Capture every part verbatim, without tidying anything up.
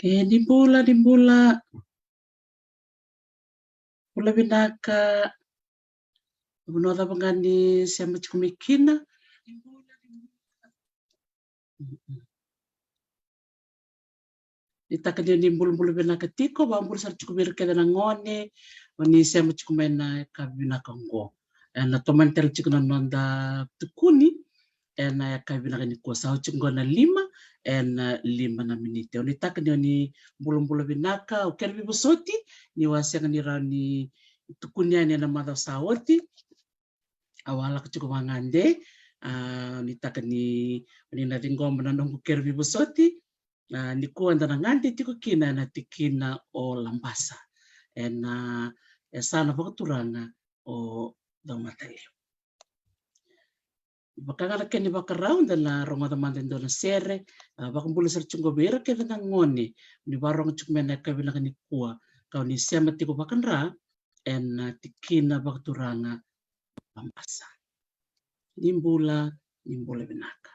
E, ni bula, ni bula. Bula vinaka. Vanua cava ga ni sema tiko mai kina. Ni taka ni o ni bulabula vinaka tiko, vakabula sara tiko vei ira kece na gone o ni sema tiko mai na yakavi vinaka oqo. E, na tomani tale tiko na noda tukuni ena yakavi vinaka nikua, sa oti oqo na lima ena lima na miniti. O ni taka ni o ni bulabula vinaka, au kere veivosoti ni au a sega ni rawa ni tukuni yani ena macawa sa oti. Au a lako tiko vagade, a, ni taka ni, ni na ciqoma na noqu kere veivosoti. A, nikua eda na gade tiko kina ena tikina o Labasa, ena, e, yasana vakaturaga o Caumatalevu. Vaka ga na kena ivakarau, da na rogoca mada e dua na sere, a, vakabula sara tiko vei ira kece na gone ni varogo tiko mai na yakavi vinaka nikua, ka o ni sema tiko vakadra ena tikina vakaturaga Labasa. Ni bula, ni bula vinaka.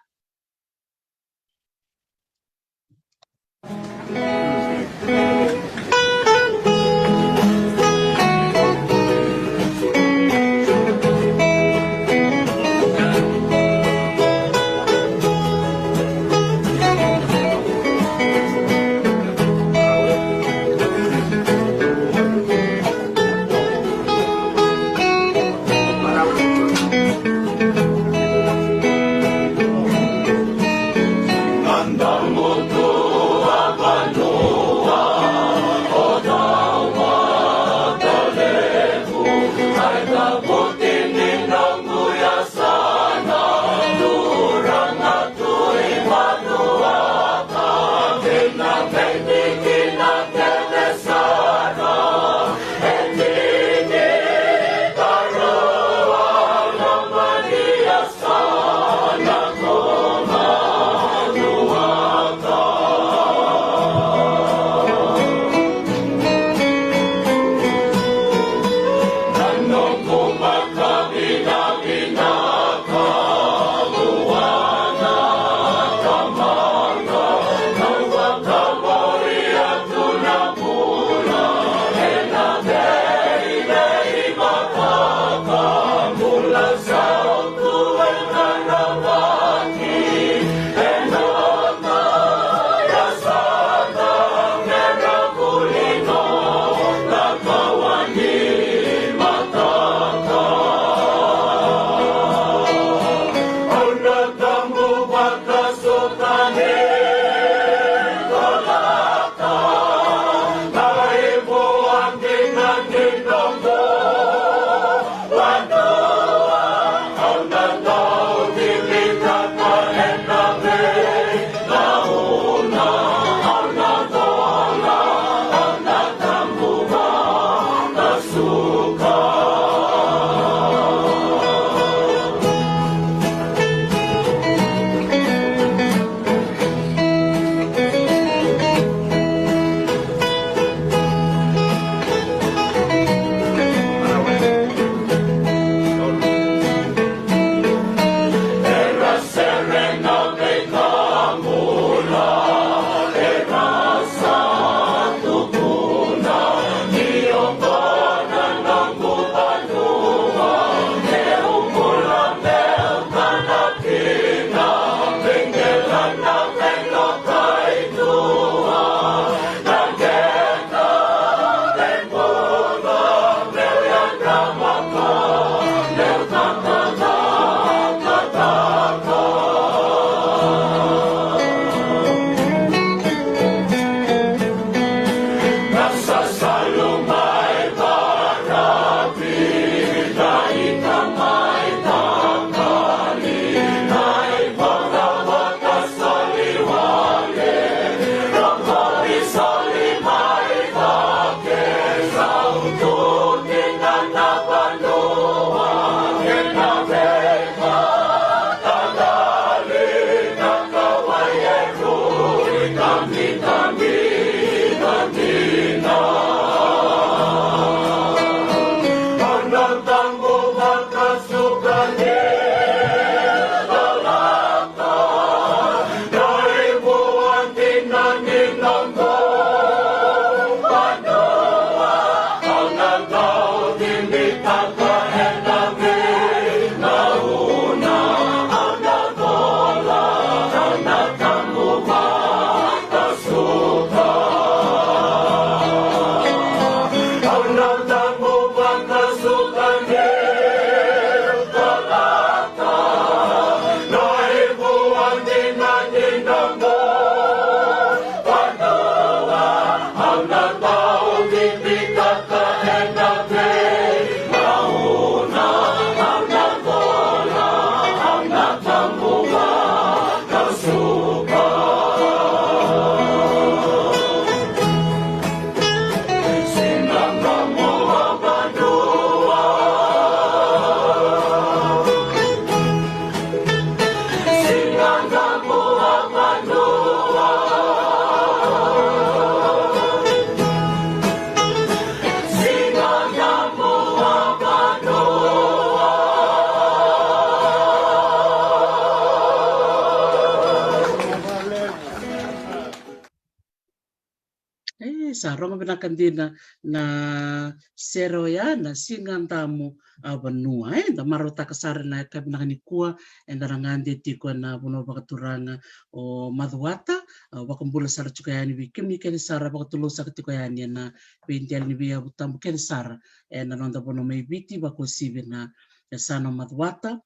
E, sa rogo vinaka dina na sere oya na Siga Damu a Vanua. E, da marautaka sara na yakavi vinaka nikua, eda na gade tiko ena vanua vakaturaga o Macuata. A, vakabula sara tiko yani vei kemuni kece sara vakatulou saka tiko yani ena veidela ni veiyavu tabu kece sara ena noda vanua mai Viti, vakauasivi na yasana o Macuata,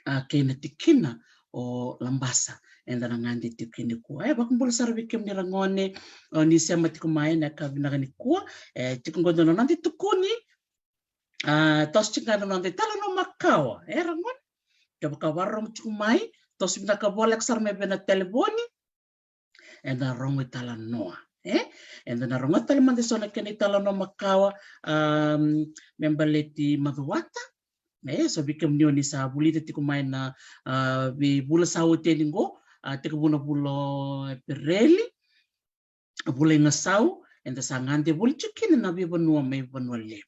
a, kei na tikina o Labasa, eda na gade tiko kina nikua. E, vakabula sara vei kemuni ra gone, o ni sema tiko mai ena yakavi vinaka nikua. E, tiko qo dua na noda itukuni, a, toso tiko ga na noda italanoa makawa. E, ra gone, kevaka vakarorogo tiko mai, toso vinaka, voleka sara mai vei na telefoni, eda rogo italanoa. E, eda na rogo tale mada eso na kena italanoa makawa, am, me baleti Macuata. E, so vei kemuni o ni sa vulica tiko mai na, a, veivula sa oti yani qo, a, tekivu na vula o Epereli, vula i Gasau, eda sa gade voli tiko kina na veivanua mai Vanua Levu.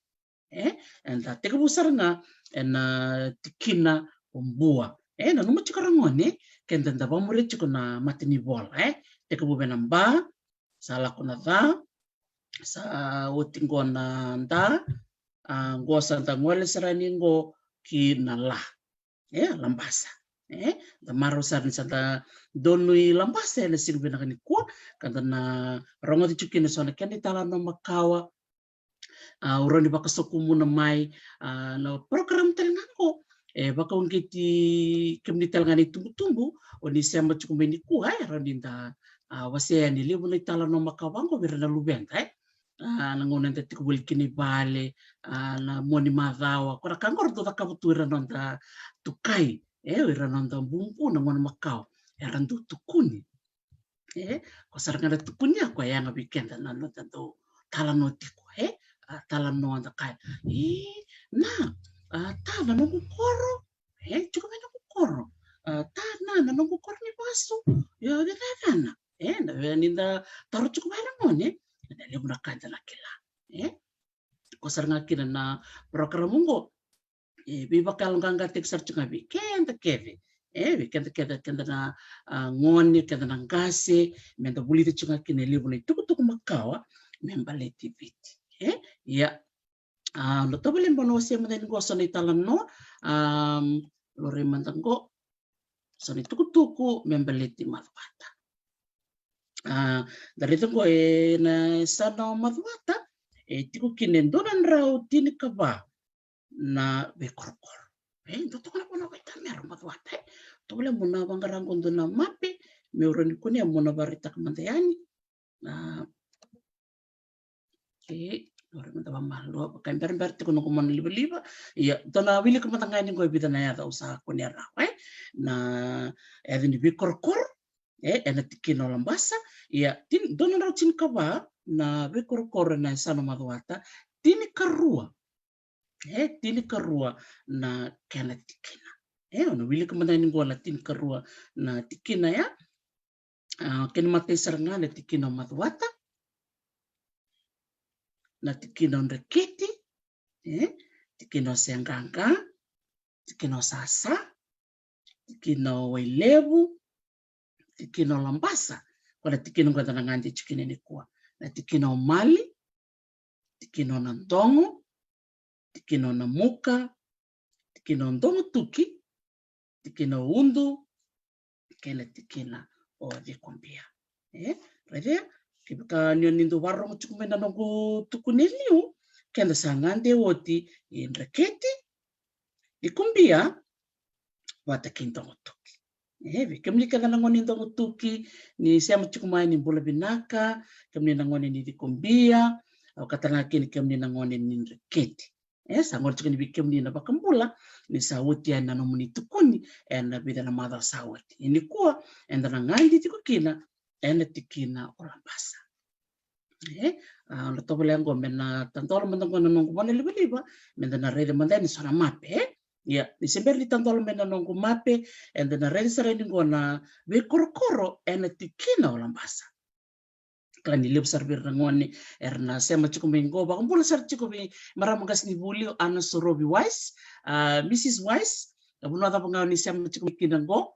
E, eda tekivu sara ga ena tikina o Bua. E, nanuma tiko ra gone, keda da vakamuria tiko na matanivola, e. Tekivu vei na ba, sa lako na ca, sa oti qo na da, a, qo sa da gole sara yani qo ki na la. E, Labasa. E, da marau sara ni sa da donui Labasa ena siga vinaka nikua, ka da na rogoci tiko kina eso na kena italanoa makawa, a, au rawa ni vakasokumuna mai, a, na program tale ga qo. E, vakauqeti kemuni tale ga na itubutubu o ni sema tiko mai nikua, e, rawa ni da, a, wasea yani e levu na italanoa makawa qo vei ira na luveda, e. A, na gauna eda tiko voli kina i vale, a, na mua ni macawa, ko na ka qo ra dau cakava tu ira na noda tukai, e, ira na noda bubu na gauna makawa, era dau tukuni. E, ko sara ga na tukuni ya ko yaga vei keda na noda dau talanoa tiko, e. A, talanoa da kaya, e, na, a, ta na noqu koro, e, tiko mai noqu koro. A, ta na, na noqu koro ni vasu, io, cecana. E, na vei ni da taro tiko mai ra gone, e, na levu na ka da na kila. E, ko sara ga kina na program qo, e, veivakayaloqaqataki sara tiko ga vei keda kece. E, vei keda kece, keda na, a, gone, keda na qase, me da vulica tiko ga kina e levu na itukutuku makawa me baleti Viti. E, ia, a, na tovolea mo na wasea mada yani qo eso na italanoa, a, laurai mada qo eso na itukutuku me baleti Macuata. A, da raica qo ena yasana o Macuata, e tiko kina e dua na drau tinikava na veikorokoro. E, dua toka na vanua veitamera o Macuata, e. Tovolea mo na vaqara qo dua na mape, meu rawa ni kunea mo na vakaraitaka mada yani. A, okay, ora mada vamalua, vaka e berabera tiko noqu mona livaliva. Ia, dou na wilika mada ga yani qo e vica na yaca au sa kunea rawa, e. Na yaca ni veikorokoro, e, ena tikina o Labasa. Ia, tin-, dua na drau tinikava na veikorokoro ena yasana o Macuata, tinikarua. E, tinikarua na kena tikina. E, o na wilika mada yani qo na tinikarua na tikina ya. A, kena imatai sara ga na tikina o Macuata, na tikina o Dreketi, e, tikina o Seaqaqa, tikina o Sasa, tikina o Wailevu, tikina o Labasa, ko na tikina qo eda na gade tiko kina nikua. Na tikina o Mali, tikina o Nadogo, tikina o Namuka, tikina o Dogotuki, tikina o Udu, kei na tikina o Cikobia. E, raica, kevaka ni o ni dau vakarorogo tiko mai na noqu tukuni e liu, keda sa gade oti i Dreketi, Cikobia vata kei Dogotuki. E, vei kemuni keda na gone i Dogotuki, ni sema tiko mai, ni bula vinaka. Kemuni na gone ni Cikobia, au kaya tale ga kina kemuni na gone ni Dreketi. E, sa gole tiko ni vei kemuni na vakabula ni sa oti yani na nomuni tukuni ena vica na macawa sa oti. Ia nikua eda na gade tiko kina ena tikina o Labasa. E, a, na tovolea qo me na tadola mada qo na noqu vanalivaliva, meda na raica mada yani so na mape, e. Ia, ni se bera ni tadola mai na noqu mape, eda na raica sara yani qo na veikorokoro ena tikina o Labasa. Kila ni levu sara vei ira na gone era na sema tiko mai qo, vakabula sara tiko vei marama qasenivuli o Ana Sorovi Wise, a, Mrs Wise, na vanua cava ga o ni sema tiko mai kina qo.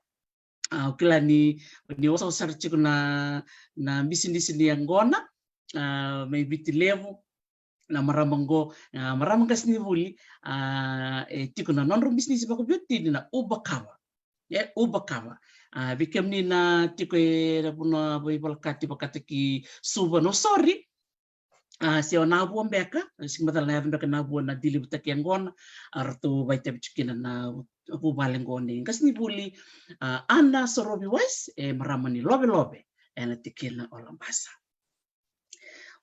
A, au kila ni, ni osaosa sara tiko na, na bisinisi ni yaqona, a, mai Viti Levu, na marama qo, a, marama qasenivuli, a, e tiko na nodra bisinisi vakaveiwatini na Uber Cover. E, Uber Cover. A, vei kemuni na tiko e na vanua veivolekati vakataki Suva, Nausori, a, se o Navua beka, se macala na yaco beka Navua na dilivutaki yaqona, a, ratou vakaitavi tiko kina na vuvale qo ni qasenivuli, a, Ana Sorovi Wise, e marama ni Lovelove ena tikina o Labasa.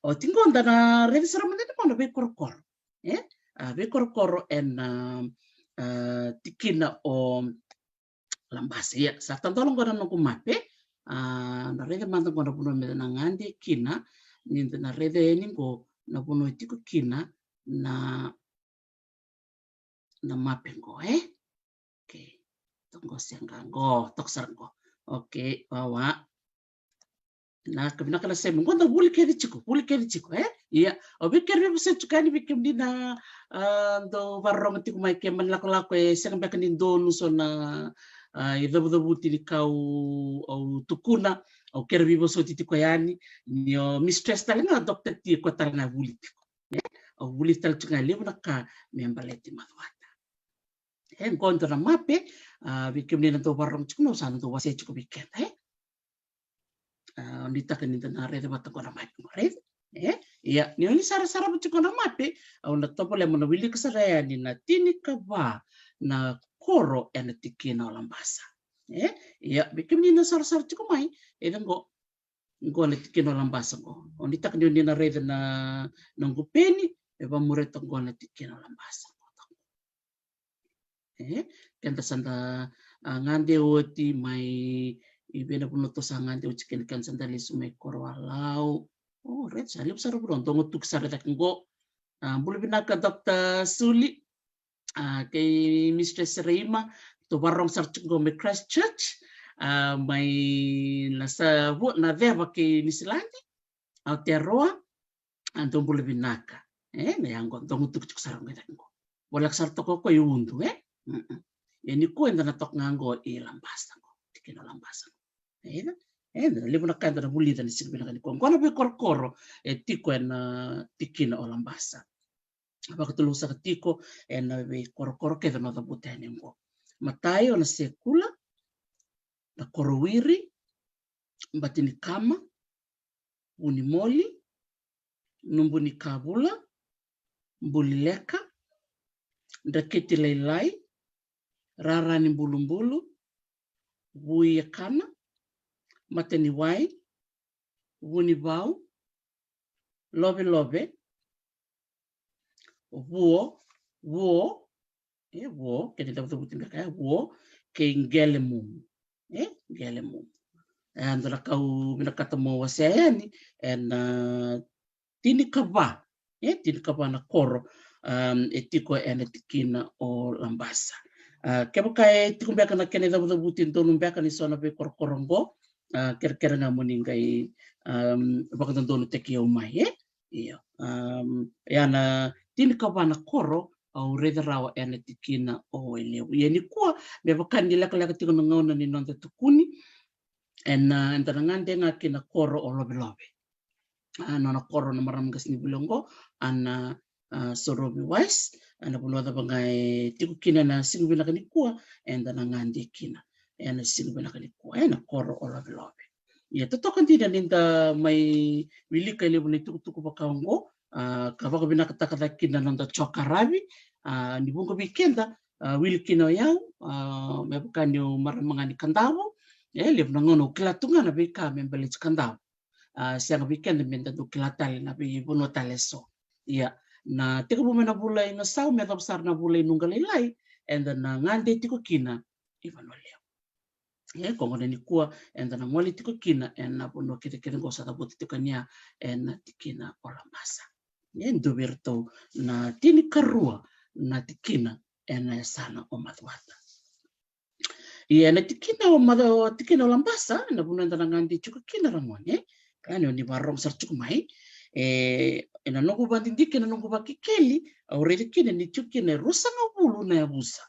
Oti qo da na raica sara mada yani qo na veikorokoro, e, a, veikorokoro ena, a, tikina o Labasa. Ia, sa tadola qo na noqu mape, a, da raica mada qo na vanua meda na gade kina, ni da na raica yani qo na vanua e tiko kina na, na mape qo, e. Okay. Toqo sega qo, toka sara qo. Okay, wawa. Na ka vinaka na sema qo, da vuli kece tiko, vuli kece tiko, e. Ia, au via kerea vei vosoti yani vei kemuni na, a, dau vakarorogo tiko mai, ke mani lakolako, e sega beka ni donu so na, a, icavucavuti ni ka au tukuna, au kerea vei vosoti tiko yani, ni o Mistress tale ga, Doctor T, koya tale ga vuli tiko. E, au vuli tale tiko ga, levu na ka me baleti Macuata. E, qo dua na mape, a, vei kemuni na dau vakarorogo tiko, au sa na dau wasea tiko vei keda, e. A, nuitaka ni da na raica vata qo na mape qo, raica. E, ia, ni o ni sarasara vata tiko na mape, au na tovolea mo na wilika sara yani na tinikava na koro ena tikina o Labasa. E, ia, vei kemuni na sarasara tiko mai, e, qo, qo na tikina o Labasa qo. O nuitaka ni o ni na raica na, na noqu peni, e vakamuria toka qo na tikina o Labasa qo. E, keda sa da, a, gade oti mai, i vei na vanua tou sa gade oti kina, keda sa da lesu mai Koroalau. O, raica, sa levu sara vanua, Dogotuki sara cake qo. A, bula vinaka Doctor Suli. A, kei Mistress Reima, tou vakarorogo sara tiko qo mai Christchurch, a, mai na sa vu, na ceva kei Niusiladi, Aotearoa, a, dou bula vinaka. E, na yaqona, Dogotuki tiko sara qo i cake qo. Voleka sara toka o koya i Udu, e? Mm-mm. Ia nikua eda na toka ga qo i Labasa qo, tikina o Labasa qo. E, e, na levu na ka eda na vulica ena siga vinaka nikua. Qo na veikorokoro e tiko ena tikina o Labasa. Vakatulewa saka tiko ena veikorokoro kece na cavuta yani qo. Matai o Nasekula, Nakorowiri, Batinikama, Vunimoli, Nubunikavula, Bulileka, Dreketi Lailai, Rara ni Bulubulu, Vuiakana, Mataniwai, Vunivau, Lovelove, Vuo, Vuo, e, Vuo, kena icavucavuti beka, e, Vuo, kei Qelemumu. E, Qelemumu. E, dua na ka au vinakata mo wasea yani, ena, a, tinikava. E, tinikava na koro, am, e tiko ena tikina o Labasa. A, kevaka e tiko beka na kena icavucavuti donu beka ni so na veikorokoro qo, a, kerekere ga mo ni qai, am, vakadodonutaki au mai, e? Io. Am, ia na tinikava na koro au raica rawa ena tikina o Wailevu. Ia nikua, me vaka ni lekaleka tiko na gauna ni noda tukuni, ena, eda na gade ga ki na koro o Lovelove. A, nona koro na marama qasenivuli qo, Ana, a, Sorovi Wise, ena vanua cava ga e tiko kina ena siga vinaka nikua, eda na gade kina ena siga vinaka nikua, ena koro o Lovelove. Ia totoka dina ni da mai wilika e levu na itukutuku vaka oqo, A, ka vakavinakataka cake kina na noda joka ravi. A, ni vuqa vei keda, a, wili kina o yau, a, me vaka niu marama ga ni Kadavu, e levu na gauna au kila tu ga na veika me baleti Kadavu. A, sega vei keda me da dau kila tale na veivanua tale eso. Ia, na tekivu mai na vula i Gasau me yacova sara na vula i Nuqa Lailai, eda na gade tiko kina i Vanua Levu. E, ko gona nikua eda na gole tiko kina ena vanua kecekece qo sa cavuta tiko yani ena tikina o Labasa. E dua vei iratou na tinikarua na tikina ena yasana o Macuata. Ia ena tikina o Macu-, tikina o Labasa, ena vanua eda na gade tiko kina, ragone, ka ni o ni vakarorogo sara tiko mai. E, ena noqu vakadidike, ena noqu vakekeli, au raica kina ni tiko kina e ruasagavulu na yavusa.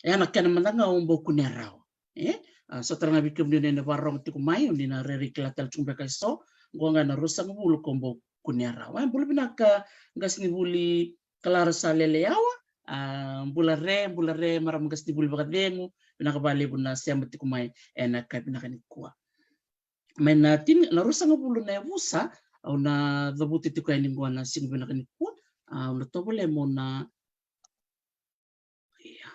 E, na kena mada ga o bau kunea rawa. E, a, so tale ga vei kemuni o ni na vakarorogo tiko mai, o ni na rairai kila tale tiko beka eso, qo ga na ruasagavulu ko bau kunea rawa. E, bula vinaka qasenivuli Kalara sa lele yawa, a, bula re, bula re, marama qasenivuli vakacegu, vinaka vakalevu na sema tiko mai ena yakavi vinaka nikua. Mai na tini, na ruasagavulu na yavusa, au na cavuta tiko yani qo na siga vinaka nikua, a, au na tovolea mo na Ia.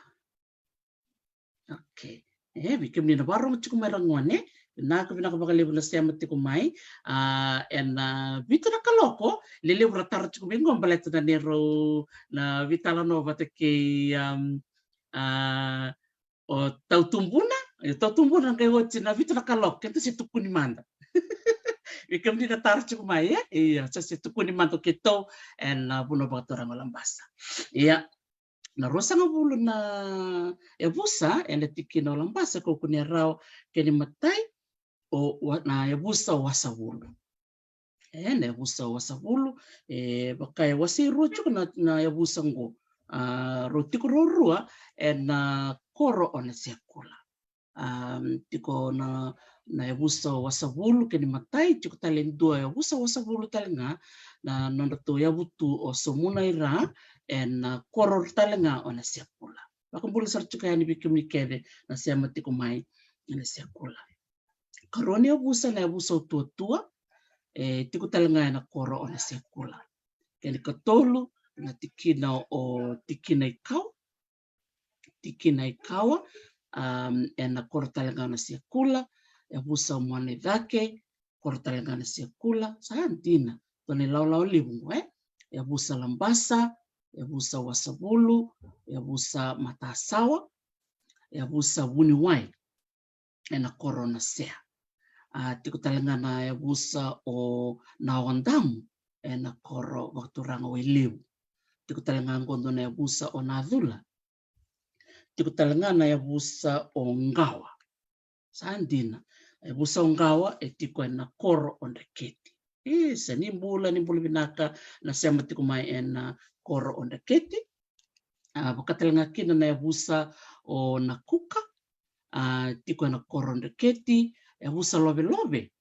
Okay. E, vei kemuni na vakarorogo tiko mai, ragone, vinaka, vinaka vakalevu na sema tiko mai. A, ena vitu na kaloko, lelevu ra taro tiko mai qo baleta na neirau na veitalanoa vata kei, um, a, o Tautubuna, o Tautubuna qai oti na vitu na kaloko, keitou se tukuni mada. Vei kemuni na taro tiko mai, e? Ia, sa se tukuni mada o keitou ena vanua vakaturaga o Labasa. Ia, na ruasagavulu na yavusa ena tikina o Labasa, ko kunea rawa, kena imatai, o wa-, na yavusa o Wasavulu. E, na yavusa o Wasavulu, e, vaka e wase rua tiko na, na yavusa qo. A, rau tiko ruarua ena koro o Nasekula. A, tiko na, na yavusa o Wasavulu kena imatai, tiko tale e dua yavusa o Wasavulu tale ga, na nodratou yavutu o Somunaira, ena koro tale ga o Nasekula. Vakabula sara tiko yani vei kemuni kece na sema tiko mai e Nasekula. Karua ni yavusa, na yavusa o Tuatua, e, tiko tale ga ena koro o Nasekula. Kena ikatolu, na tikina o Tikinaikawa, Tikinaikawa, um, ena koro tale ga o Nasekula, yavusa o Muanaicake, koro tale ga o Nasekula, sa dina, dua na ilawalawa levu qo, e? Yavusa Labasa, yavusa Wasavulu, yavusa Matasawa, yavusa Vuniwai, ena koro o Nasea. A, tiko tale ga na yavusa o Nawadamu, ena koro vakaturaga o Wailevu. Tiko tale ga qo dua na yavusa o Nacula. Tiko tale ga na yavusa o Qawa. Sa dina. Yavusa o Qawa e tiko ena koro o Dreketi. E, sa ni bula, ni bula vinaka na sema tiko mai ena koro o Dreketi. A, vaka tale ga kina na yavusa o Nakuka, a, tiko ena koro o Dreketi, yavusa Lovelove,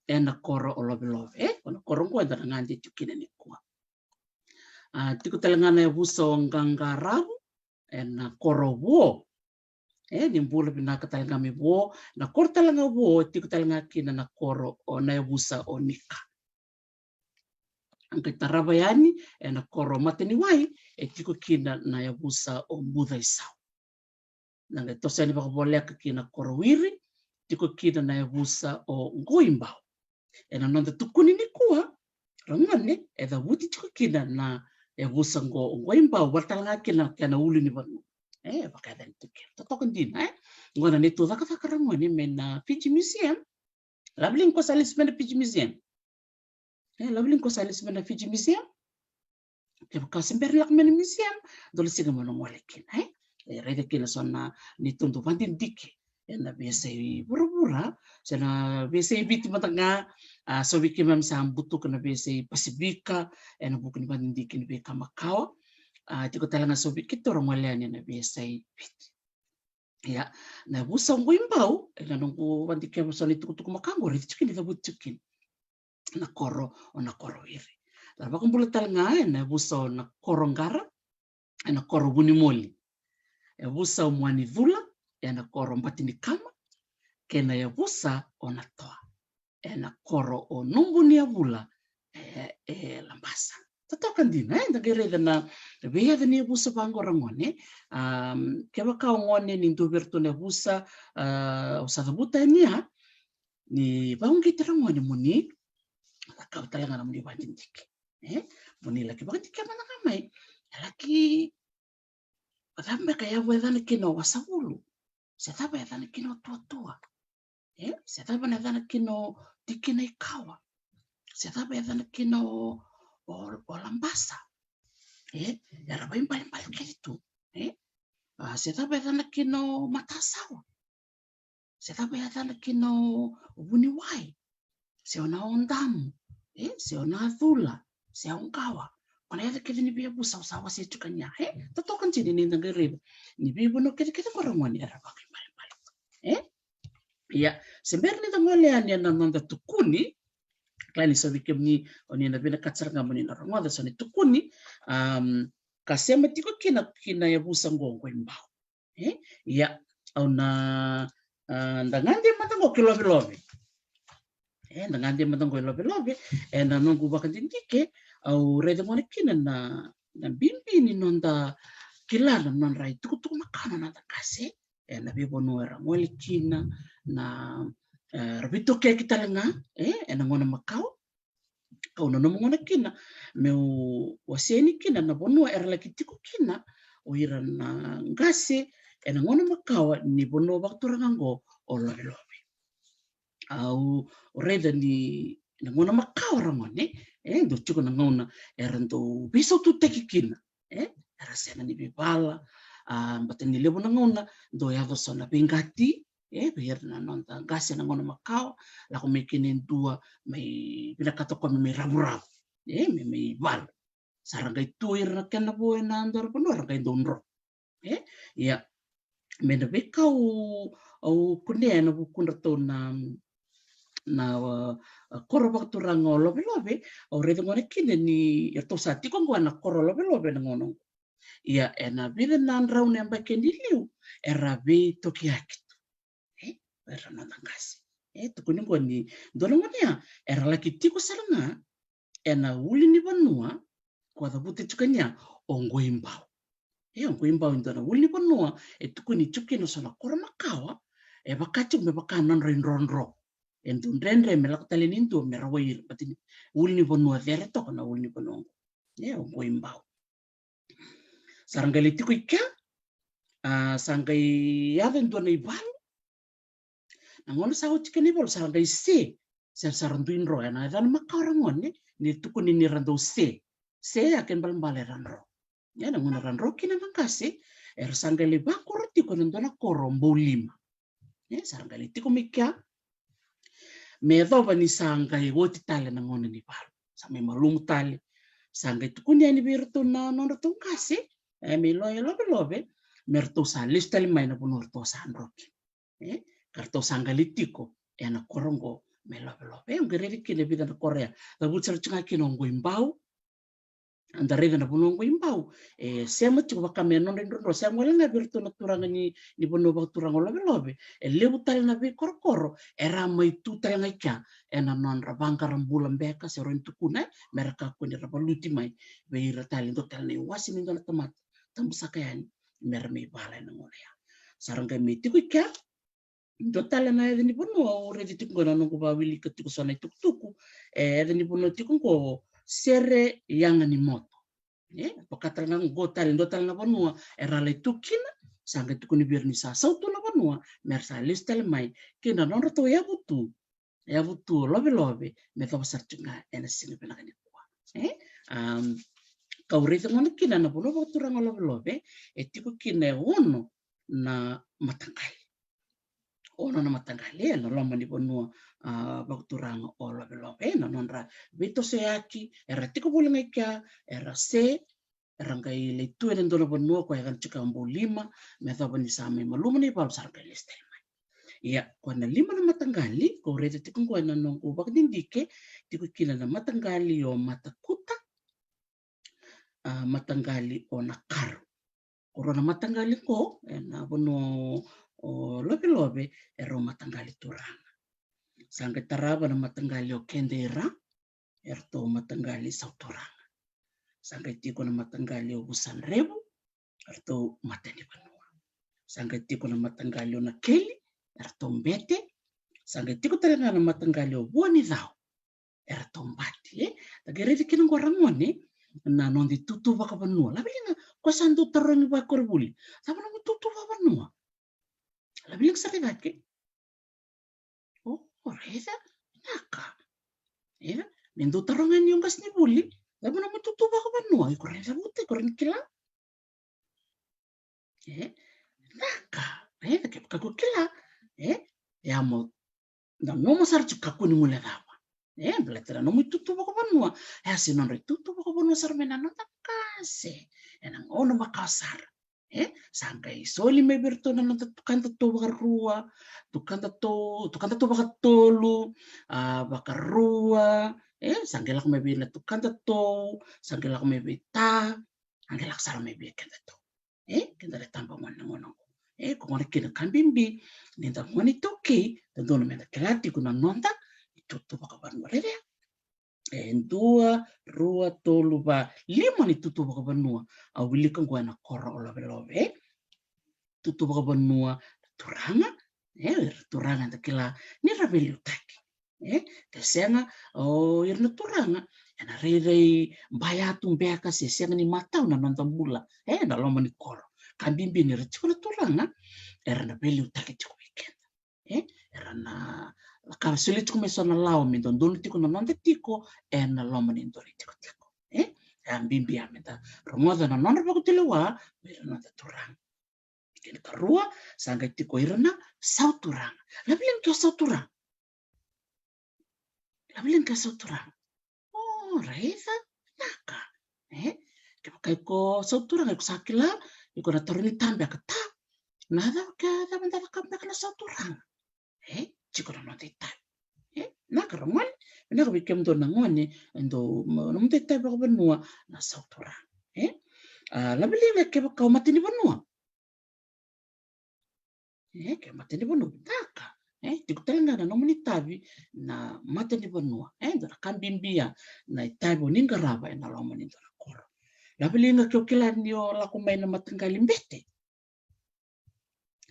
ena koro o Lovelove, e, o na koro qo eda na gade tiko kina nikua. A, tiko tale ga na yavusa o Qaqaravu, ena koro o Vuo. E, ni bula vinaka tale ga mai Vuo, na koro tale ga o Vuo, tiko tale ga kina na koro o na yavusa o Nika. A qai tarava yani, ena koro o Mataniwai, e tiko kina na yavusa o Bucaisau. Na qai toso yani vakavoleka ki na koro o Wiri, tiko kina na yavusa o Qoibau. Ena noda tukuni nikua, ragone, e cavuti tiko kina na yavusa qo o Qoibau, vata tale ga kina na kena ulunivanua. E, vakayaca ni tukuni. Totoka dina, e? Qo na neitou cakacaka, ragone, mai na Fiji Museum. Laveliga ko sa lesu mai na Fiji Museum. E, laveliga ko sa lesu mai na Fiji Museum. Kevaka o se bera ni lako mai na museum, dou lasiga mo na gole kina, e? E, raica kina so na neitou dau vakadidike ena veiyasai vuravura, se na veiyasai Viti mada ga, a, so vei keimami sa butuka na veiyasai Pasifika, ena vuku ni vakadidike ni veika makawa. A, tiko tale ga so vei keitou ra gole yani ena veiyasai Viti. Ia, na yavusa o Qoibau, ena noqu vakadikeva so na itukutuku makawa qo, raici tiko kina, cavuti tiko kina na koro o na koro o Wiri. Ra vakabula tale ga ena yavusa o na koro o Qara, ena koro o Vunimoli. Yavusa o Muanicula, ena koro o Batinikama, kei na yavusa o Natoa, ena koro o Nubuniyavula, e, e Labasa. Totoka dina, e, da qai raica na veiyaca ni yavusa vaqo, ragone. Am, kevaka o gone ni dua vei iratou na yavusa, a, au sa cavuta yani ya, ni vauqeti, ragone, mo ni cakava tale ga na nomuni vakadidike. E, mo ni laki vakadike mada ga mai. E laki, o cava beka e yavu e yacana kina o Wasavulu? Se cava e yacana kina o Tuatua? E, se cava na yacana kina o Tikinaikawa? Se cava e yacana kina o, o, o Labasa? E, era vaibalebale kece tu. E, a, se cava e yacana kina o Matasawa? Se cava e yacana kina o Vuniwai? Se o Naodamu? E, se o Nacula? Se o Qawa? O na yaca kece ni veiyavusa au sa wasea tiko yani ya. E, totoka dina ni da qai raica ni veivanua kecekece qo, ragone, era vakaibalebale. E, ia, se bera ni da gole yani ena noda tukuni, kila ni so vei kemuni o ni na vinakata sara ga mo ni na rogoca so na tukuni, am, ka sema tiko kina ki na yavusa qo, Qoibau. E, ia, au na, a, da gade mada qo ki Lovelove. E, da gade mada qo i Lovelove, ena noqu vakadidike, au raica gona kina na, na bibi ni noda kila na nodra itukutuku makawa na noda qase, ena veivanua era gole kina, na, e, ra veitokiyaki tale ga, e, ena gauna makawa. Kau nanuma gona kina meu wasea yani kina na vanua era laki tiko kina o ira na qase ena gauna makawa ni vanua vakaturaga qo o Lovelove. Au raica ni na gauna makawa, ragone, e, dau tiko na gauna era dau veisaututaki kina, e, era sega ni veivala, a, baleta ni levu na gauna dau yaco so na veiqati, e, vei ira na noda qase na gauna makawa, lako mai kina e dua, mai vinakata o koya me mai ravuravu, e, me mai valu. Sa ra qai tu ira na kena vo ena dua na vanua, ra qai dau dro. E, ia, me na veika au, au kunea ena vukudratou na, na, a, koro vakaturaga o Lovelove, au raica gona kina ni iratou sa tiko qo ena koro o Lovelove ena gauna qo. Ia, ena vica na drau na yabaki ni liu era veitokiyaki tu. E, era noda qase. E, tukuni qo ni dua na gauna ya era laki tiko sara ga ena ulunivanua ko cavuta tiko yani ya o Qoibau. E, o Qoibau e dua na ulunivanua e tukuni tiko kina so na koro makawa, e vaka tiko me vaka na nodra idrodro. E dau dredre me lako tale ni dua me rawai ira, baleta ni ulunivanua cere toka na ulunivanua qo. E, o Qoibau. Sa ra qai lai tiko i kea, a, sa qai yaco e dua na ivalu. Na gauna sa oti kina na ivalu sa ra qai se, se sa ra dui dro, ena yacana makawa, ragone, ni tukuni ni ra dau se. Se ya kena ibalebale era dro. Ia, na gauna ra dro kina na qase, era sa qai lai vakoro tiko ena dua na koro o Boulima. E, sa ra qai lai tiko mai kea. Me yacova ni sa qai oti tale na gauna ni valu, sa mai malumu tale. Sa qai tukuni yani vei iratou na nodratou qase, e, mai Loya, Lovelove, me ratou sa lesu tale mai na vanua ratou sa dro kina. E, ka ratou sa qai lai tiko ena koro qo mai Lovelove. E, au qai raica kina e vica na koro ya. Cavuti sara tiko ga kina o Qoibau. Da raica na vanua o Qoibau e sema tiko vaka me nodra idrodro, sema wale ga vei iratou na turaga ni, ni vanua vakaturaga o Lovelove. E levu tale na veikorokoro era mai tu tale ga i kea ena nodra vaqara bula beka, se rawa ni tukuna, e, me ra kakua ni ra valuti mai vei ira tale, dua tale na iwase ni dua na tamata tabusaka yani me ra mai vala ena gauna ya. Sa ra qai mai tiko i kea. Dua tale na yaca ni vanua au raica tiko qo, na noqu vawilika tiko so na itukutuku, e, yaca ni vanua tiko qo Sereyaganimoto. E, vaka tale ga qo tale, dua tale na vanua era lai tu kina. Sa qai tukuni vei ira ni sa sautu na vanua me ra sa lesu tale mai ki na nodratou yavutu, yavutu o Lovelove, me yacova sara tiko ga ena siga vinaka nikua. E, am, kau raica gona kina na vanua vakaturaga o Lovelove, e tiko kina e ono na mataqali. Ono na mataqali ena loma ni vanua, a, vakaturaga o Lovelove, na nodra veitosoyaki, era tiko voli ga i kea, era se, era qai lai tu ena dua na vanua ko yacana tiko o Boulima, me yacova ni sa mai malumu na ivalu sa ra qai lesu tale mai. Ia, ko na lima na mataqali ko raica tiko qo ena noqu vakadidike, tiko kina na mataqali o Matakuta, a, mataqali o Nakaru. Ko rua na mataqali qo ena vanua o Lovelove, e rau mataqali turaga. Sa qai tarava na mataqali o Kedeira, eratou mataqali sauturaga. Sa qai tiko na mataqali o Vusadrevu, eratou matanivanua. Sa qai tiko na mataqali o Nakeli, eratou bete. Sa qai tiko tale ga na mataqali o Vuanicau, eratou bati, e? Da qai raica kina qo ragone na noda itutu vakavanua. Laveliga, ko sa dau tarogi vakoronivuli, cava nomu itutu vakavanua? Laveliga sara i cake. O, o raica, naka. E, ni dau taroga ni o qasenivuli, cava nomu itutu vakavanua? Iko raica vuta, iko raica kila. E, naka. E, kevaka ko kila, e, ia mo nanuma sara tiko, kakua ni guilecava. E, baleta na nomu itutu vakavanua, e a se nodra itutu vakavanua sara mai na noda qase ena gauna makawa sara. E, sa qai soli mai vei iratou na noda tukadatou vakarua, tukadatou, tukadatou vakatolu, a, vakarua. E, sa qai lako mai vei na tukadatou, sa qai lako mai vei ta, a qai lako sara mai vei kedatou. E, keda na tabagone na gauna oqo. E, ko gona kina ka bibi ni da gone iTaukei, da dodonu meda kila tiko na noda itutu vakavanua. Raica, e dua, rua, tolu, va, lima ni itutu vakavanua au wilika oqo ena koro o Lovelove. Itutu vakavanua na turaga, e, ira na turaga eda kila ni ra veiliutaki. E, ke sega, o ira na turaga ena rairai baya tu beka se sega ni matau na noda bula, e, ena loma ni koro. Ka bibi ni ra tiko na turaga, era na veiliutaki tiko vei keda. E, era na, ka solia tiko mai so na lawa me dodonu tiko na noda tiko ena loma ni dua na itikotiko. E, e a bibi ya meda rogoca na nodra vakatulewa vei ira na noda turaga. Kena karua, sa qai tiko ira na sauturaga. Laveliga ke o sauturaga. Laveliga ke o sauturaga. O, raica, naka. E, kevaka iko sauturaga, iko sa kila, iko na tarogi ta beka, ta, na cava, ke cava eda cakava beka na sauturaga? E, tiko na noda itavi. E, naka ragone, vinaka vei kemudou na gone, e dou, ma, nomudou itavi vakavanua na sauturaga. E, a, laveliga kevaka o matanivanua. E, ke matanivanua, vinaka. E, tiko tale ga na nomuni itavi na matanivanua. E, dua na ka bibi ya na itavi o ni qarava ena loma ni dua na koro. Laveliga ke o kila ni o lako mai na mataqali bete.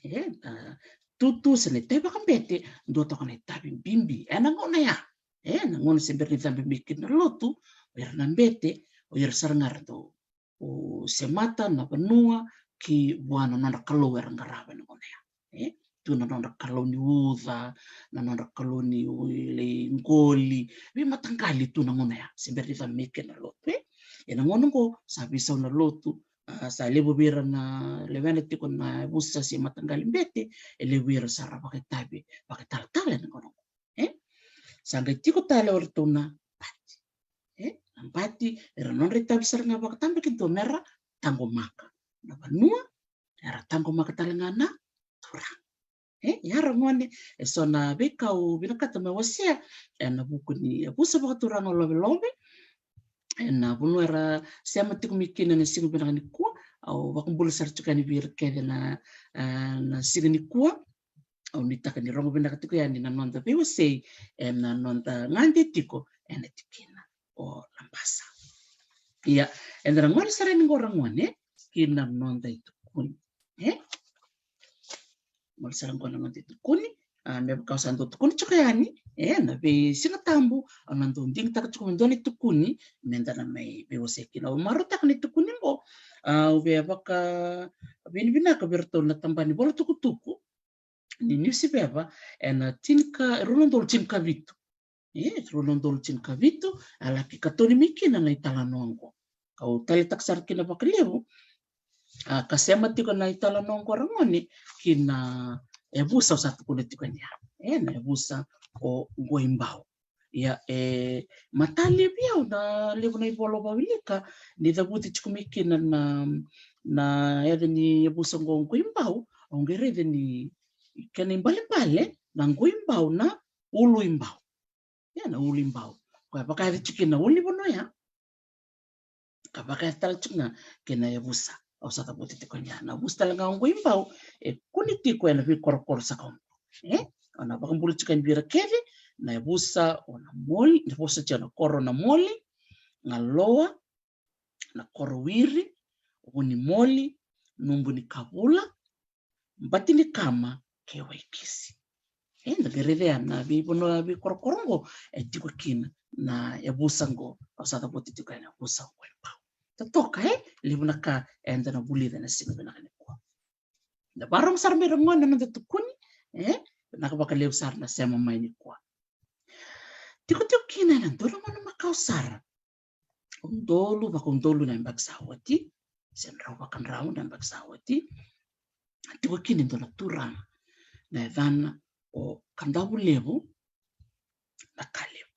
E, a, tutu se na itavi vakabete, dua toka na itavi bibi ena gauna ya. E, na gauna se bera ni cabe mai kina na lotu, o ira na bete, o ira sara ga era dau, o, semata na vanua ki vua na nodra kalou era qarava ena gauna ya. E, tu na nodra kalou ni uca, na nodra kalou ni u-, lai qoli, veimataqali tu na gauna ya se bera ni cabe mai kina na lotu. E, ena gauna oqo sa veisau na lotu, a, sa levu vei ira na lewena tiko na yavusa se mataqali bete, e levu vei ira sa ra vakaitavi vakaitalatala ena gauna oqo. E, sa qai tiko tale o iratou na bati. E, na bati era nodra itavi sara ga vakatabakidua mera taqomaka na vanua, era taqomaka tale ga na turaga. E, ia ragone, e so na veika au vinakata me wasea ena vuku ni yavusa vakaturaga o Lovelove ena vanua era sema tiko mai kina ena siga vinaka nikua. Au vakabula sara tiko yani vei ira kece na, a, na siga nikua. Au nuitaka ni rogo vinaka tiko yani na noda veiwasei ena noda gade tiko ena tikina o Labasa. Ia, eda na gole sara yani qo ragone ki na noda itukuni. E? Gole sara qo na noda itukuni. A, me vaka au sa dau tukuni tiko yani, e, na veisiga tabu au na dau digitaka tiko me dua na itukuni meda na mai veiwasei kina. Au marautaka na itukuni qo, a, au via vakavinavinaka vei iratou na tabana ni vola tukutuku ni Niusiveva ena tinika, e rua na udolu tinikavitu. E, rua na udolu tinikavitu, a laki katoni mai kina na italanoa oqo. Kau taleitaka sara kina vakalevu, a, ka sema tiko na italanoa oqo ragone ki na yavusa au sa tukuna tiko yani. E, na yavusa o Qoibau. Ia, e, matata levu au na levu na ivola au wilika ni cavuti tiko mai kina na, na yaca ni yavusa oqo o Qoibau, au qai raica ni kena ibalebale na Qoibau na Uluibau. Ia na Uluibau. Koya vakayaca tiko kina na ulunivanua ya. Ka vakayaca tale tiko ga kina na yavusa au sa cavuta tiko yani. Na yavusa tale ga o Qoibau e kune tiko ena veikorokoro sa ka oqo. E? Au na vakabula tiko yani vei ira kece, na yavusa o Namoli, na yavusa tiko na koro o Namoli, Galoa, na koro Wiri, Vunimoli, Nubunikavula, Batinikama kei Waikisi. E, da qai raica na veivanua, veikorokoro oqo e tiko kina na yavusa oqo, au sa cavuta tiko ena yavusa oqo e Bau. Totoka, e levu na ka eda na vulica ena siga vinaka nikua. Da vakarorogo sara mai ra gone na noda tukuni, e, vinaka vakalevu sara na sema mai nikua. Tikotiko kina ena dua na gauna makawa sara. Udolu, vakaudolu na yabaki sa oti, se drau vakadrau na yabaki sa oti. Tiko kina e dua na turaga na yacana o Kadavulevu Nakalevu.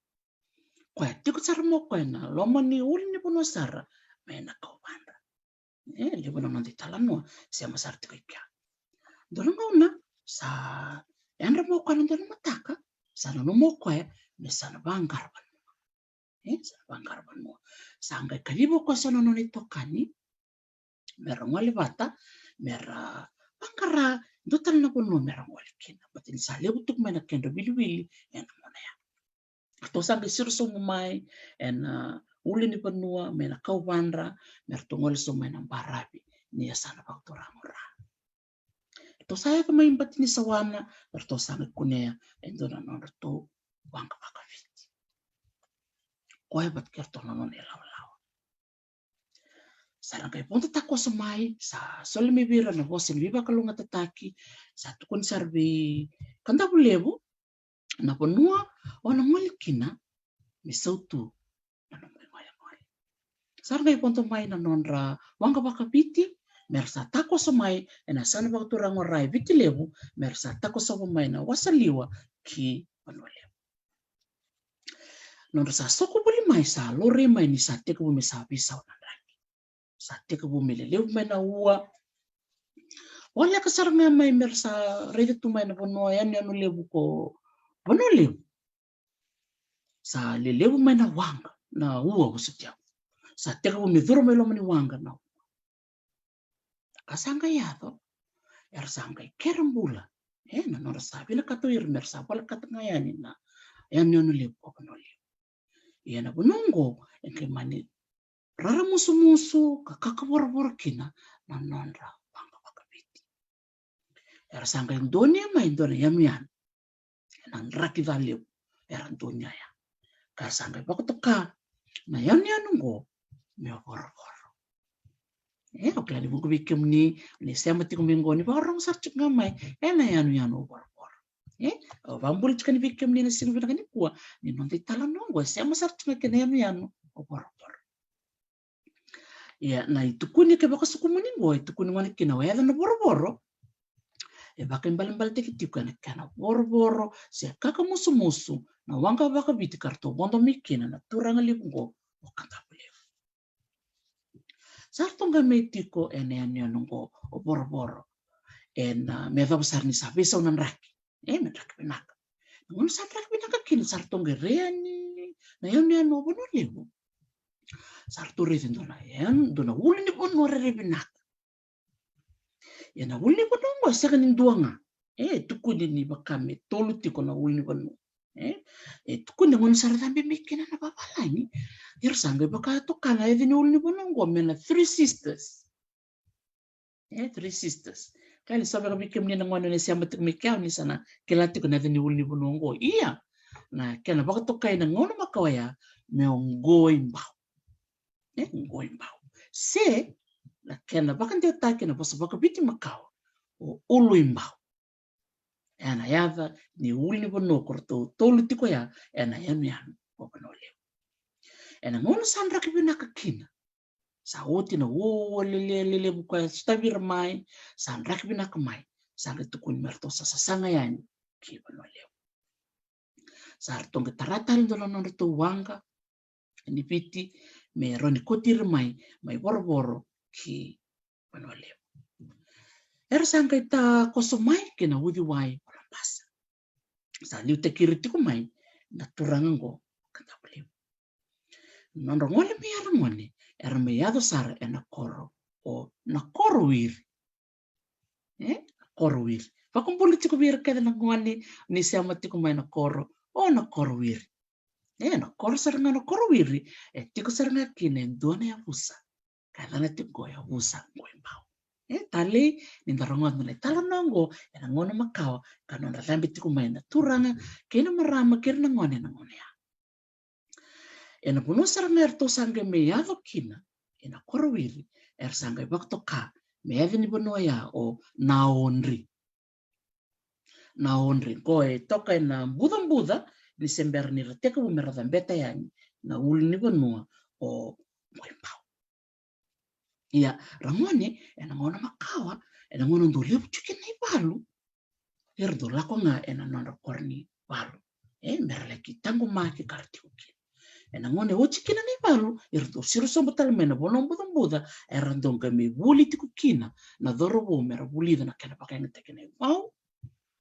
Koya tiko sara mai o koya ena loma ni ulunivanua sara mai Nakauvadra. E levu na noda italanoa sema sara tiko i kea. Dua na gauna sa yadra mai o koya na dua na mataka, sa nanuma o koya me sa na vaqara vanua. E, sa na vaqara vanua. Sa qai kaciva o koya eso na nona itokani me ra gole vata, me ra vaqara dua tale na vanua me ra gole kina, baleta ni sa levu tiko mai na kedra wiliwili ena gauna ya. Ratou sa qai siro sobu mai ena ulunivanua mai Nakauvadra, me ratou gole sobu mai na baravi ni yasana vakaturaga o Ra. Ratou sa yaco mai Batinisawana, ratou sa qai kunea e dua na nodratou waqa vakaviti. Koya vata kei ratou na nona ilawalawa. Sa ra qai vodo takoso mai, sa soli mai vei ira na vosa ni veivakalougatataki, sa tukuni sara vei Kadavulevu na vanua o na gole kina me sautu na nomu igolegole. Sa ra qai vodo mai na nodra waqa vakaviti, me ra sa takoso mai ena yasana vakaturaga o Ra e Viti Levu, me ra sa takosova mai na Wasaliwa ki Vanua Levu. Nodra sa soko voli mai, sa laurai mai ni sa tekivu me sa veisau na draki. Sa tekivu me lelevu mai na ua. Voleka sara ga mai me ra sa raica tu mai na vanua yanuyanu levu ko Vanua Levu. Sa lelevu mai na waqa, na ua, vosoti au. Sa tekivu me curu mai loma ni waqa na ua. Ka sa qai yaco, era sa qai kere bula ena nodra sa vinakata o ira me ra sa volekata ga yani na yanuyanu levu ko Vanua Levu. Ia na vanua oqo e qai mani raramusumusu ka kakavoravora kina na nodra waqa vakaviti. Era sa qai donuya mai e dua na yanuyanu ena draki ca levu era donuya ya. Ka sa qai vakatoka na yanuyanu oqo me o Vorovoro. E, au kila ni vuqa vei kemuni ni sema tiko mai oqo, ni vakarorogo sara tiko ga mai ena yanuyanu o Vorovoro. E, au vakabula tiko yani vei kemuni ena siga vinaka nikua ni noda italanoa oqo e sema sara tiko ga kei na yanuyanu o Vorovoro. Ia na itukuni kei vakasokumuni oqo e tukuni gona kina o yaca na Vorovoro e vakaibalebaletaki tiko ena kena vorovoro se kakamusumusu na waqa vakaviti ka ratou vodo mai kina na turaga levu oqo o Kadavulevu. Sa ratou qai mai tiko ena yanuyanu oqo o Vorovoro ena, me yacova sara ni sa veisau na draki. E, me draki vinaka. Na gauna sa draki vinaka kina sa ratou qai rai yani na yanuyanu o Vanua Levu. Sa ratou raica e dua na yan, dua na ulunivanua rairai vinaka. Ia na ulunivanua oqo e sega ni dua ga. E tukuni ni vaka me tolu tiko na ulunivanua. E, e tukuni na gauna sa ra cabe mai kina na vavalagi, era sa qai vakatoka na yaca ni ulunivanua oqo me na Three Sisters. E, Three Sisters. Ka ni sa vaka vei kemuni na gone ni sema tiko mai kea, ni sa na kila tiko na yaca ni ulunivanua oqo. Ia na kena vakatokai na gauna makawa ya me o Qoibau. E, Qoibau. Se na kena vakadewataki na vosa vakaviti makawa, o Uluibau. Ena yaca ni ulunivanua ko ratou tolu tiko ya ena yanuyanu o Vanua Levu. Ena gauna sa draki vinaka kina, sa oti na ua lele, lelevu koya sotavi ira mai, sa draki vinaka mai, sa qai tukuni me ratou sa sasaga yani ki Vanua Levu. Sa ratou qai tara tale dua na nodratou waqa ni Viti me rawa ni kauti ira mai, mai Vorovoro ki Vanua Levu. Era sa qai takoso mai ki na uciwai o Labasa. Sa liutaki ira tiko mai na turaga oqo o Kadavulevu. Nodra gole mai era gone, era mai yaco sara ena koro o Nakorowiri. E, Nakorowiri. Vakabula tiko vei ira kece na gone ni sema tiko mai na koro o Nakorowiri. E, na koro sara ga o Nakorowiri e tiko sara ga kina e dua na yavusa ka yacana tiko qo e Yavusa Qoibau. E talei ni da rogoca na italanoa qo ena gauna makawa ka nodra cabe tiko mai na turaga kei na marama kei ira na gone ena gauna ya. Ena vanua sara ga eratou sa qai mai yaco kina ena koro Wiri, era sa qai vakatoka me yaca ni vanua ya o Naodri. Naodri qo e toka ena bucabuca ni se bera ni ra tekivu me ra cabeta yani na ulunivanua o Qoibau. Ia, ra gone, ena gauna makawa, ena gauna dau levu tiko kina na ivalu, era dau lako ga ena nodra koro ni valu, e, me ra laki taqomaki ka ra tiko kina. Ena gauna e oti kina na ivalu, era dau siro sobu tale mai na vanua bucabuca era dau qai mai vuli tiko kina na cauravou me ra vulica na kena vakayagataki na ivau,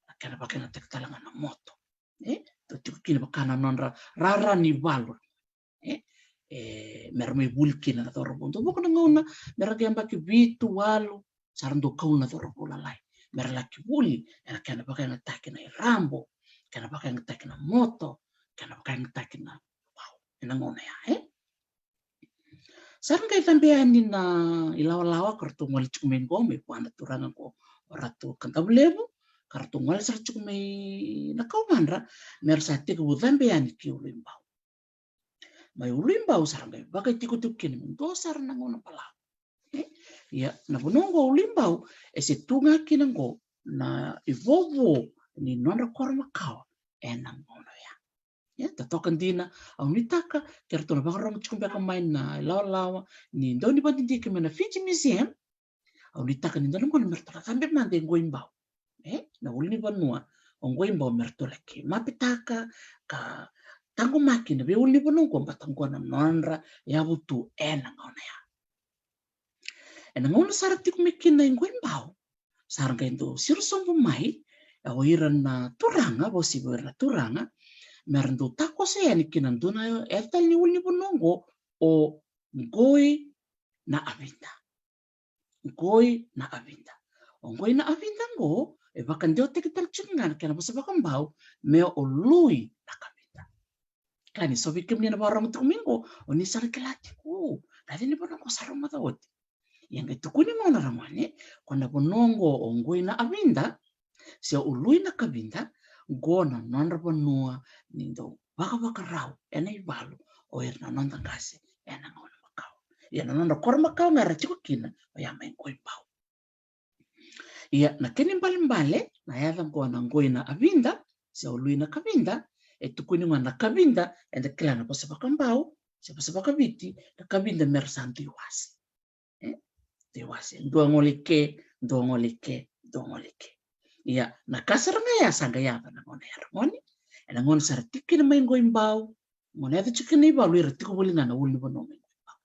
na kena vakayagataki tale ga na moto. E dau tiko kina vaka na nodra rara ni valu, e, e, me ra mai vuli kina na cauravou. Dau vuqa na gauna me ra qai yabaki vitu, walu, sa ra dau kauna na cauravou lalai me ra laki vuli ena kena vakayagataki na irabo, kena vakayagataki na moto, kena vakayagataki na ivau ena gauna ya, e. Sa ra qai cabe yani na ilawalawa ka ratou gole tiko mai qo mai vua na turaga qo o Ratu Kadavulevu, ka ratou gole sara tiko mai na kauvadra me ra sa tekivu cabe yani ki Uluibau. Mai Uluibau sa ra qai vakaitikotiko kina me dua sara na gauna balavu. E, ia, na vanua qo Uluibau e se tu ga kina qo na ivovo ni nodra koro makawa ena gauna ya. Ia, totoka dina, au nuitaka ke ratou na vakarorogo tiko beka mai na ilawalawa ni dau ni vakadidike mai na Fiji Museum, au nuitaka ni dua na gauna me ratou na cabe mada e Qoibau. E, na ulunivanua o Qoibau me ratou laki mapitaka ka taqomaki na veiulunivanua qo, baleta qo na nodra yavu tu ena gauna ya. Ena gauna sa ra tiko mai kina e Qoibau, sa ra qai dau siro sobu mai o ira na turaga, vakauasivi o ira na turaga, me ra dau takoso yani kina dua na yaca tale ni ulunivanua qo o Qoinavida. Qoinavida. O Qoinavida qo e vakadewataki tale tiko ga na kena vosa vakabau me o Lui na Kavida. Ka ni so vei kemuni na vakarorogo tiko mai qo, o ni sa na kila tiko na yaca ni vanua qo sa rogoca oti. Ia qai tukuni gona, ra gone, ko na vanua qo o Qoinavida se o Lui na Kavida, qo na nodra vanua ni dau vakavakarau ena ivalu o ira na noda qase ena gauna makawa. Ia na nodra koro makawa ga era tiko kina oya mai Qoibau. Ia na kena ibalebale na yaca qo na Qoinavida se o Lui na Kavida, e tukuni gona na Kavida, eda kila na vosa vakabau se vosa vakaviti, na Kavida me ra sa dui wase. E, dui wase, dua gole i ke, dua gole i ke, dua gole i ke. Ia na ka sara ga ya sa qai yaco na gauna ya, ra gone. Ena gauna sa ra tiko kina mai Qoibau, gauna yaco tiko kina na ivalu, era tiko voli ga na ulunivanua mai Qoibau.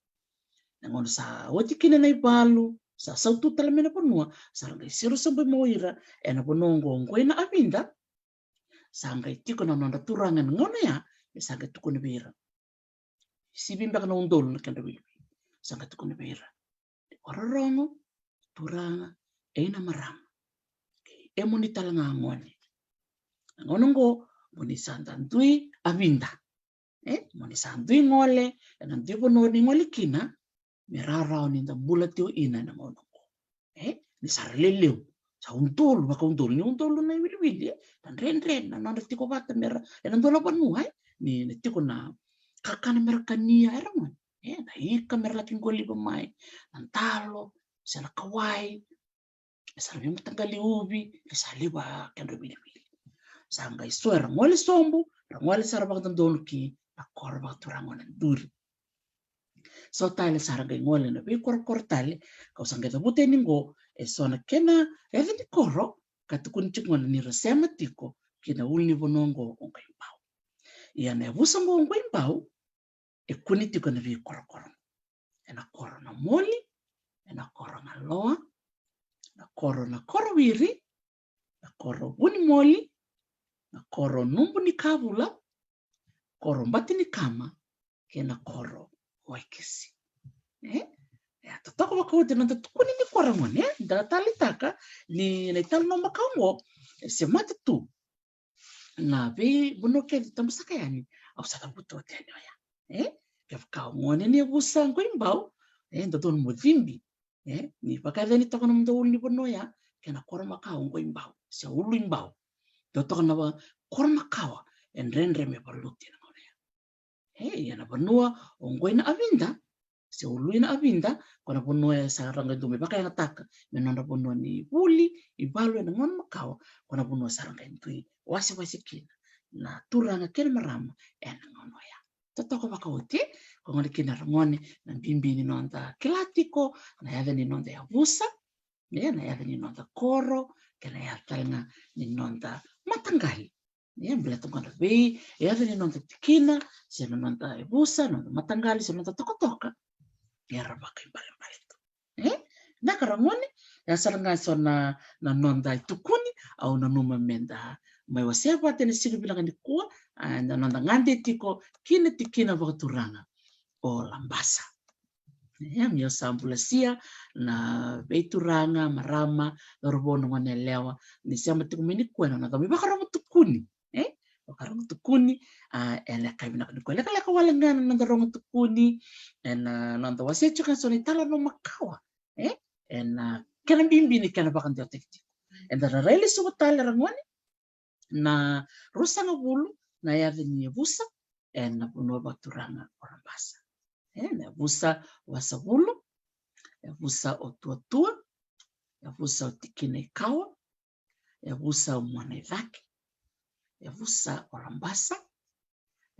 Na gauna sa oti kina na ivalu, sa sautu tale mai na vanua, sa ra qai siro sobu mai o ira ena vanua qo o Qoinavida. Sa qai tiko na nodra turaga ena gauna ya, me sa qai tukuna vei ira, sivi beka na udolu na kedra wiliwili. Sa qai tukuna vei ira, ni vakarorogo, turaga, e, na marama, kei kemuni tale ga, gone. Na gauna qo mo ni sa da dui avida. E, mo ni sa dui gole ena dui vanua ni gole kina, me rawarawa ni da bula tiko ina ena gauna qo. E, ni sa ra lelevu, sa udolu, vakaudolu, ni udolu na iwiliwili, e, na dredre na nodra tiko vata me ra ena dua na vanua, e, ni na tiko na kakana me ra kania, e, ra gone. E, na ika me ra laki qoliva mai, na dalo se na kawai, e, sa ra veimataqali uvi, e, sa levu a kedra wiliwili. Sa qai so era gole sobu, ra gole sara vakadodonu ki na koro vakaturaga o Naduri. So tale sa ra qai gole na veikorokoro tale, kau sa qai cavuta yani qo e so na kena yaca ni koro, ka tukuni tiko gona ni ra sema tiko ki na ulunivanua qo o Qoibau. Ia na yavusa qo o Qoibau e kune tiko ena veikorokoro. Ena koro na Moli, ena koro na Loa, na koro na Korowiri, na koro Vunimoli, na koro Nubunikavula, koro Batinikama, kei na koro Waikisi. E, e a totoka vakaoti na noda tukuni ni koro, gone, e, da taleitaka ni na italanoa makawa qo e semata tu na veivanua kece tabu saka yani, au sa cavuta oti yani oya. E, kevaka o gone ni yavusa Qoibau, E dodonu mo cibi, e ni vakayacani toka na nomudou ulu ni vanua ya kei na koro makawa oqo i Bau se ulu i Bau. Dou toka na koro makawa e dredre me valuti na gauna ya. E ia na vanua oqo i na Avida se ulu i na Avida, ko na vanua e sa ra qai dua me vakayagataka me nodra vanua ni vuli, ivalu e na gauna makawa, ko na vanua sa ra qai dui wasewase kina na turaga kei na marama e na gauna ya. Totoka vakaoti, ko gona kina ragone na bibi ni noda kila tiko na yaca ni noda yavusa, e na yaca ni noda koro, kei na yaca tale ga ni noda mataqali. E baleta oqo na vei yaca ni noda tikina se na noda yavusa, noda mataqali se noda tokatoka, era vakaibalebale tu. E na ka ragone, e sara ga so na, na noda itukuni au nanuma me da mai wasea vata e na siga vinaka ni kua, a, na noda gade tiko kina tikina vakaturaga o Labasa. E mi au sa bulasia na veituraga, marama, cauravou, na gone yalewa ni sema tiko mai ni kua e na noda mai vakarogo tukuni. E vakarogo tukuni, a, e na ka vinaka ni kua lekaleka wale ga na noda rogo tukuni e na noda wasea tiko ga so na italanoa makawa. E e na kena bibi ni kena vakadewataki tiko. Eda na rai lesuva tale ragone na ruasagavulu na yaca ni yavusa e na vanua vakaturaga o Labasa. E na yavusa vasavulu, yavusa o Tuatua, yavusa o Tikina i Kawa, yavusa o Muanaicake, yavusa o Labasa,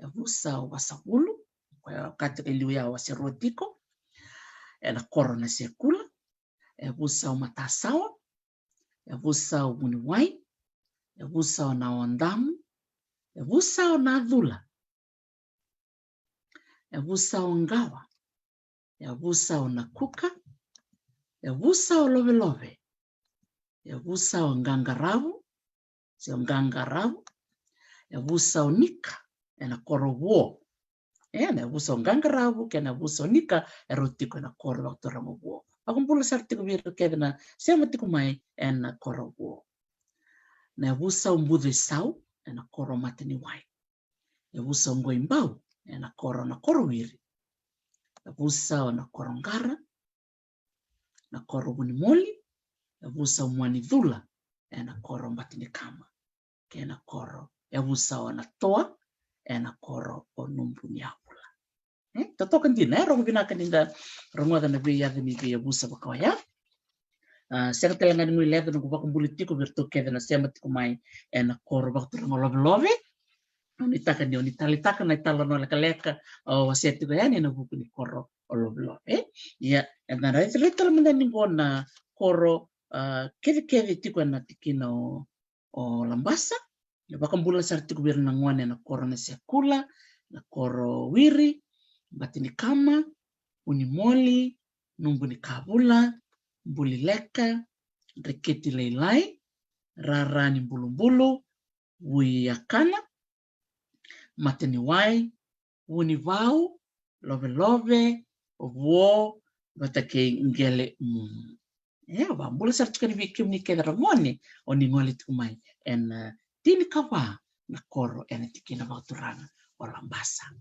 yavusa o Vasavulu, ko ya kati ka liu ya wase rua tiko, e na koro na Sekula, yavusa o Matasawa, yavusa o Vuniwai, yavusa o Naodamu, yavusa o Nacula, yavusa o Qawa, yavusa o Nakuka, yavusa o Lovelove, yavusa o Qaqaravu, se o Qaqaravu, yavusa o Nika e na koro Vuo. E na yavusa o Qaqaravu kei na yavusa o Nika e rau tiko e na koro vakaturaga Vuo. Vakabula sara tiko vei ira kece na sema tiko mai e na koro Vuo. Na yavusa o Bucaisau e na koro Mataniwai. Yavusa o Qoibau e na koro, na koro Wiri. Yavusa o na koro Qara, na koro Vunimoli. Yavusa o Muanicula e na koro Batinikama, kei na koro, yavusa o Natoa e na koro o Nubuniavula. E totoka dina, e rogo vinaka ni da rogoca na veiyaca ni veiyavusa vaka oya. A, sega tale ga ni gui leca noqu vakabula tiko vei iratou kece na sema tiko mai e na koro vakaturaga o Lovelove. Au nuitaka ni o ni taleitaka na italanoa lekaleka o wasea tiko yani e na vuku ni koro o Lovelove. Ia eda na raica tale mada ni qo na koro, a, kecekece tiko e na tikina o, o Labasa. E vakabula sara tiko vei ira na gone e na koro na Sekula, na koro Wiri, Batinikama, Vunimoli, Nubunikavula, Bulileka, Dreketi Lailai, Rara ni Bulubulu, Vuiyakana, Mataniwai, Vunivau, Lovelove, Vuo, vata kei Qelemumu. E vakabula sara tiko yani vei kemuni kece ragone o ni gole tiko mai e na, e, tinikava na koro e na tikina vakaturaga o Labasa.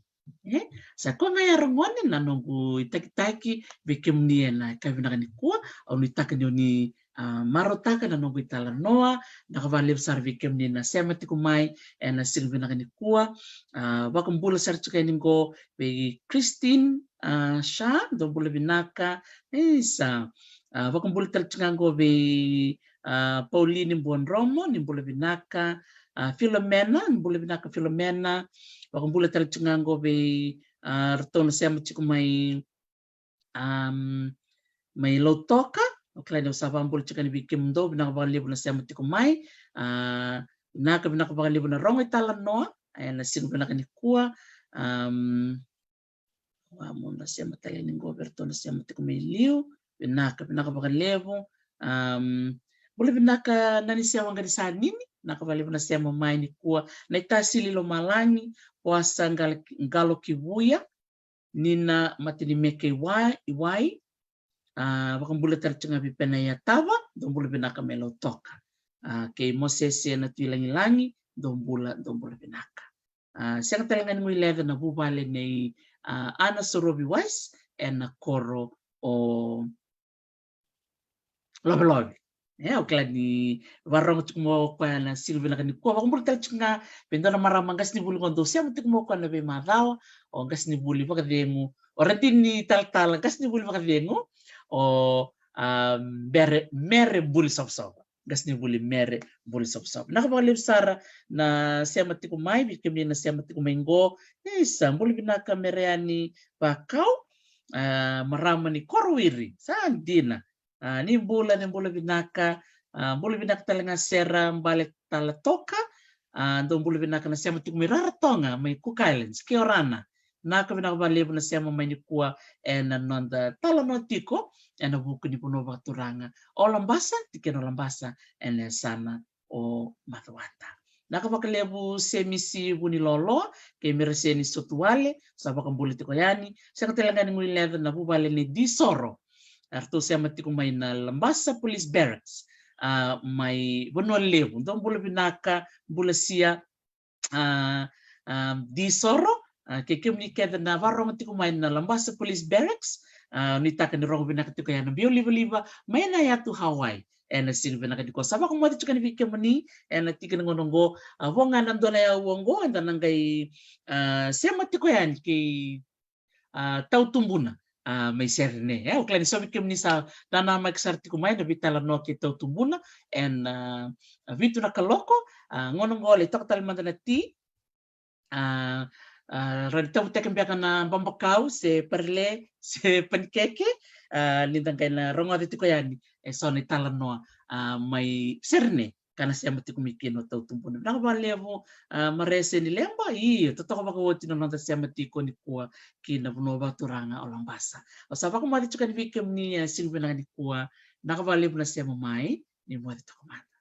E sa koya ga ya ragone na noqu itakitaki vei kemuni e na ka vinaka ni kua. Au nuitaka ni o ni, a, marautaka na noqu italanoa. Vinaka vakalevu sara vei kemuni na sema tiko mai e na siga vinaka ni kua. A, vakabula sara tiko yani qo vei Christine, a, Sha, dou bula vinaka. Isa, a, vakabula tale tiko ga qo vei, a, Pauline Buadromo, ni bula vinaka. A, Filomena, ni bula vinaka Filomena. Vakabula tale tiko ga qo vei, a, ratou na sema tiko mai, am, mai Lautoka. Au kila ni au sa vakabula tiko yani vei kemudou, vinaka vakalevu na sema tiko mai. A, vinaka, vinaka vakalevu na rogo italanoa e na siga vinaka ni kua. Am, Au a mudu na sema tale ni qo vei ratou na sema tiko mai liu. Vinaka, vinaka vakalevu. Am, bula vinaka na ni sewa qani sa nini. Vinaka vakalevu na sema mai ni kua. Na itasili lomalagi, Poasa Qalo, Qalo ki Vuya, Nina Matanimeke i Wai, i Wai. A, vakabula tale tiko ga vei Penaia Tava, dou bula vinaka mai Lautoka. A, kei Mosese na Tui Lagilagi, dou bula, dou bula vinaka. A, sega tale ga ni gui leca na vuvale nei, a, Ana Sorovi Wise, e na koro o Lovelove. E, au kila ni vakarorogo tiko mai o koya na siga vinaka nikua. Vakabula tale tiko ga vei dua na marama qasenivuli qo dou sema tiko mai o koya na veimacawa, o qasenivuli vakacegu, o radini talatala qasenivuli vakacegu, o, a, Bere, Mere Buli Sovasova. Qasenivuli Mere Buli Sovasova. Vinaka vakalevu sara na sema tiko mai, vei kemuni na sema tiko mai qo. Isa, bula vinaka Mere Yani Vakau, a, marama ni Korowiri. Sa dina. A, ni bula, ni bula vinaka. A, bula vinaka tale ga Sera Bale Talatoka. A, dou bula vinaka na sema tiko mai Rarotonga, mai Cook Islands, Kia orana. Vinaka, vinaka vakalevu na sema mai nikua ena noda talanoa tiko ena vuku ni vanua vakaturaga o Labasa, tikina o Labasa ena yasana o Macuata. Vinaka vakalevu Semisi Vunilolo kei Mereseni Sotuwale, sa vakabula tiko yani. Sega tale ga ni guilecavi na vuvale nei Disoro. Eratou sema tiko mai na Labasa Police Barracks, a, mai Vanua Levu. Dou bula vinaka, bula sia, a, a, Disoro, a, kei kemuni kece na vakarorogo tiko mai na Labasa Police Barracks, a, nuitaka ni rogo vinaka tiko ya na biau livaliva mai na yatu Hawaii ena siga vinaka nikua. Sa vakamoce tiko yani vei kemuni ena tikina gauna oqo, a, vo ga na dua na yau oqo eda na qai, a, sema tiko yani kei, a, Tautubuna, a, mai Serene. E, au kila ni so vei kemuni sa nanamaki sara tiko mai na veitalanoa kei Tautubuna ena, a, vitu na kaloko, a, gauna oqo lai toka tale mada na ti, a, a, rawa ni tavutaki beka na babakau se parile se panikeke, a, ni da qai na rogoca tiko yani eso na italanoa, a, mai Serene ka na sema tiko mai kina o Tautubuna. Vinaka vakalevu, a, Marese ni Leba, io, totoka vakaoti na noda sema tiko nikua ki na vanua vakaturaga o Labasa. Au sa vakamoce tiko yani vei kemuni, a, siga vinaka nikua, vinaka vakalevu na sema mai, ni moce toka mada.